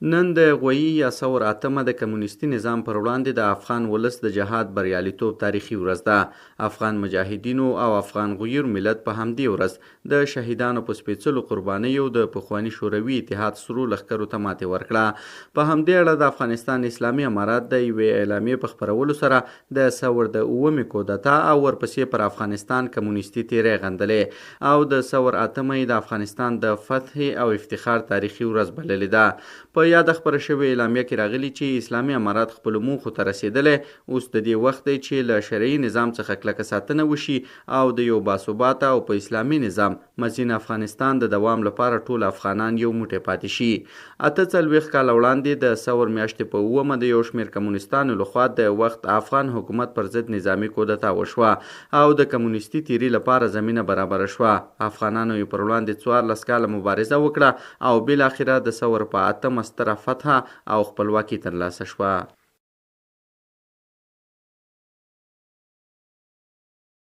نن د غویی یا ثور اتمه د کمونیستي نظام پر وړاندې د افغان ولس د جهاد بریالیتوب تاریخي ورځ ده. افغان مجاهدینو او افغان غیور ملت په همدې ورځ د شهیدانو په سپېڅلو قربانیو د پخواني شوروي اتحاد سرو لښکرو ته ماتې ورکړه. په همدې اړه د افغانستان اسلامي امارت د یوې اعلامیې په خپرولو سره د ثور د اوومې کودتا او ورپسې پر افغانستان کمونیستي تیری غندلی او د ثور اتمه یې د افغانستان د فتحې او افتخار تاریخي ورځ بللې ده. په یاده خپره شوې اعلامیه کې راغلي چې اسلامي امارت خپلو موخو ته رسېدلی، اوس د دې وخت دی چې له شرعي نظام څخه کلکه ساتنه وشي او د یو باثباته او په اسلامي نظام مزین افغانستان د دوام لپاره ټول افغانان یو موټی پاتې شي. 48 کاله وړاندې د ثور میاشتې په اوومه د یو شمېر کمونستانو لخوا د وخت افغان حکومت پر ضد نظامي کودتا وشوه او د کمونستي تیري لپاره زمینه برابره شوه. افغانانو یې پر وړاندې 14 کاله مبارزه وکړه او بالاخره د ثور په اتمه ستره فتحه او خپلواکي ترلاسه شوه.